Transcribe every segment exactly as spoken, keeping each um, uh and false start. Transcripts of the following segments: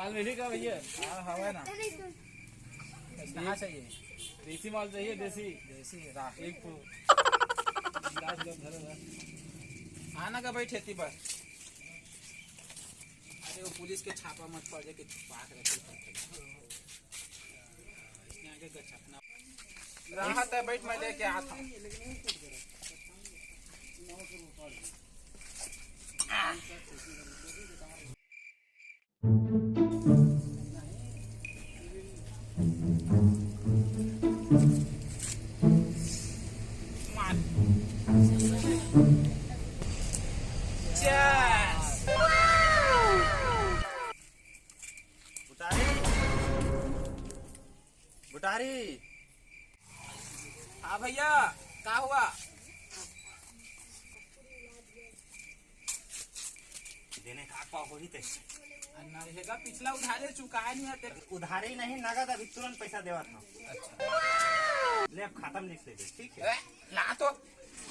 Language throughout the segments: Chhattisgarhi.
माल मिली का भैया? हाँ, हवा ना। कहाँ चाहिए? देसी माल चाहिए, देसी। देसी राख। एक फूल। गिलास लो, धरो, धरो। आना का भाई खेती पर। अरे, वो पुलिस के छापा मत पड़ जाए कि छुपा के रखे। इसने आगे गछपना। राहत है, बैठ, मैं लेके आता हूँ। बुटारी, बुटारी। हाँ भैया, का हुआ? देने का का होही ते? अरे ना, हेगा पिछला उधारे चुकाए नहीं आते। उधारे ही नहीं, नगद अभी तुरंत पैसा देवत हूँ। अच्छा। ले, अब खाता में लिख ले, ठीक है? ए, ला तो।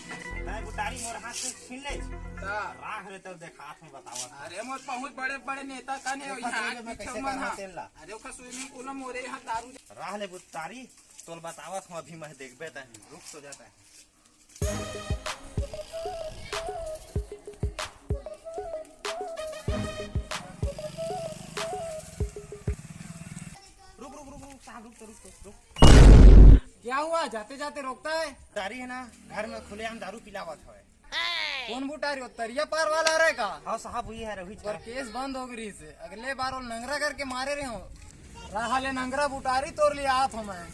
नहीं, बुटारी मोर हाथ से छीन ले। का? राख ले, तब देखात हूँ, बतावत हूँ। अरे, मोर बहुत बड़े बड़े नेता कन है, देखा यहाँ तो मैं पीछे कैसे मन करना हा। तेल ला। अरे, ओखर स्विमिंग पूल में मोरे यहाँ दारू। राह ले बुटारी, तोल बतावत हूँ, अभी मैं देखबे तैं, रुक तो जाता है। रुक, रुक, रुक, रुक, साहब, रुक तो, रुक तो, रुक। क्या हुआ? जाते जाते रोकता है? दारी है ना, घर में खुलेआम दारू पिलावत है। कौन बुटारी हो? तरिया पार वाला रहे का? हाँ साहब, वही है, रोहित पर है। केस बंद हो गई से। अगले बार वो नंगरा करके मारे रहे हो। रहा ले नंगरा बुटारी तोर लिए आत हो मैं।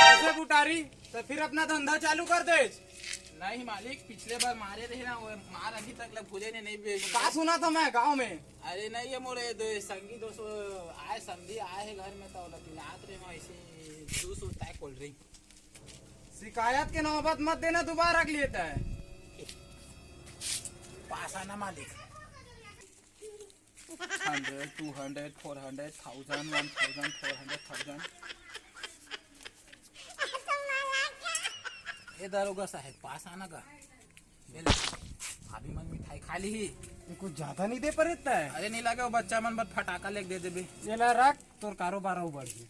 ऐसे बुटारी, तो फिर अपना धंधा चालू कर दे। नहीं मालिक, पिछले बार मारे रहे ना, वो मार अभी तक लग भूले ने नहीं बेच। का सुना था मैं गांव में? अरे नहीं, ये मोरे दो संगी दोस्त आए, समधी आए है घर में, तो लतिलात रहे वहाँ ऐसे जूस होता है, कोल्ड ड्रिंक। शिकायत के नौबत मत देना, दोबारा के लिए तय। पास आना मालिक। हंड्रेड, टू हंड्रेड, फोर हंड्रेड, थाउजेंड, वन थाउजेंड, फोर हंड्रेड, थाउजेंड। ए दरोगा साहेब, पास आना का? ले ले। भाभी मन मिठाई खा ली ही। ये कुछ ज्यादा नहीं दे पर इतना है। अरे नहीं लगे, वो बच्चा मन बर फटाका लेके दे देबे। ये ला रख, तोर कारोबार अउ बढ़ही।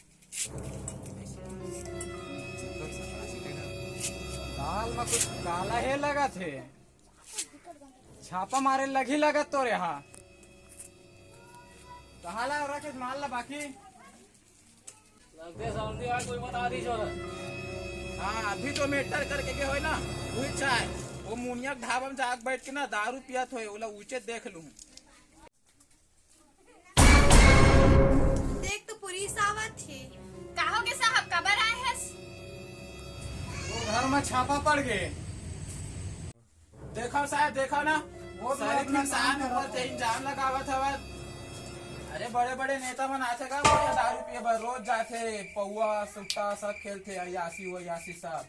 दाल में कुछ काला हे लगत हे। छापा मारे लगही लगत तोर यहाँ। कहाँ ला रखे माल ला बाकी? लगथे समधी भाई, कोई बता दी छोरा। हाँ, अभी तो मेटर करके गे होय ना, वही चाय। वो मुनिया के ढाबा में जाके बैठ के ना दारू पियत होय, ओला उचित देख लूँ। देख तो पुलिस आवत हे। का होगे साहब, काबर आए हस? वो घर में छापा पड़ गे। देखो साहब, देखो ना, वो तो शरीफ अपना इंसान काम ऊपर करत ते हे। इल्जाम लगावत हवत। अरे बड़े बड़े नेता मन आथे का, बढ़िया दारू पिए बर रोज जाथे, पौवा सुट्टा सब खेलथे, अयासी वयासी सब।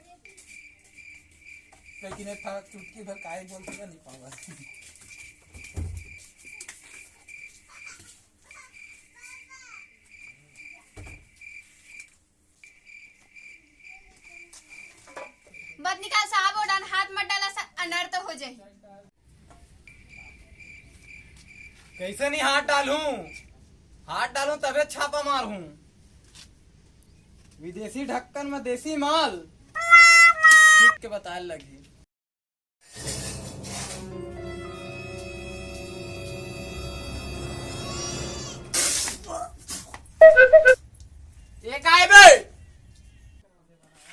लेकिन एक ठा चुटकी भर काहे बोलथे का नहीं पावा। मत निकाल साहब, ओ डहन हाथ मत डाला, स-, अनर्थ हो जाही। कैसे नहीं हाथ डालूं? हाथ डालूं तबे छापा मारहूं। विदेशी ढक्कन में देसी माल। चीख के बताए लगही। ये काय बे?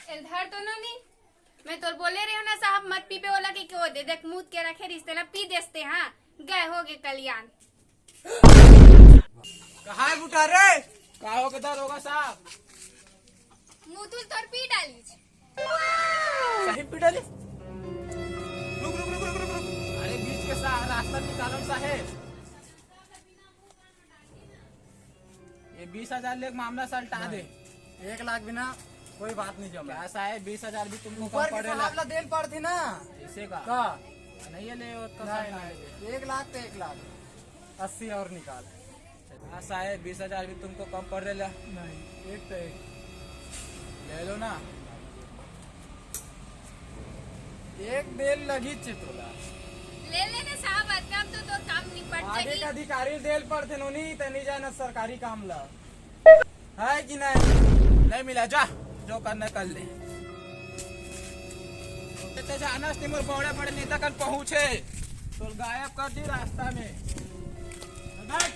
एल धर तो नो नी। मैं तोर बोले रहे हो ना साहब, मत पीबे ओला कि क्यों दे देख, मूत के रखे रिश्ते ना पी देसते, हाँ, गए होगे कल्याण। कहाँ है बुटारी? का होगे दरोगा साहब? मुतुल तोर पी डाली। सही पी डाली? रुक, रुक, रुक, रुक, रुक, रुक। अरे बीच के सा-, रास्ता निकालो साहेब। ये बीस हजार ले मामला सलटा दे। एक लाख बिना कोई बात नहीं जमा। क्या साहेब, बीस हजार भी तुमको ऊपर कम के पड़ रहा। साहब ला देन पड़थे ना। इसे का? का? नहीं है, ले, ओतका नहीं, साहेब, नहीं। नहीं ले। एक लाख तो एक लाख। अस्सी और निकाल। हाँ साहेब, बीस हजार भी तुमको कम पड़ रहा। नहीं, एक तो एक। ले लो ना। एक बेल लगी चे तोला। ले लेने साहब, अतना तो तोर काम निपट आगे जाही। का अधिकारी देल पड़थे नोनी, तनी जाना सरकारी काम ला। है कि नहीं? नहीं मिला, जा, जो करना कर ले। ते जानस नहीं, मोर बड़े बड़े नेता कन पहुंचे, तो गायब कर दी रास्ता में। हट।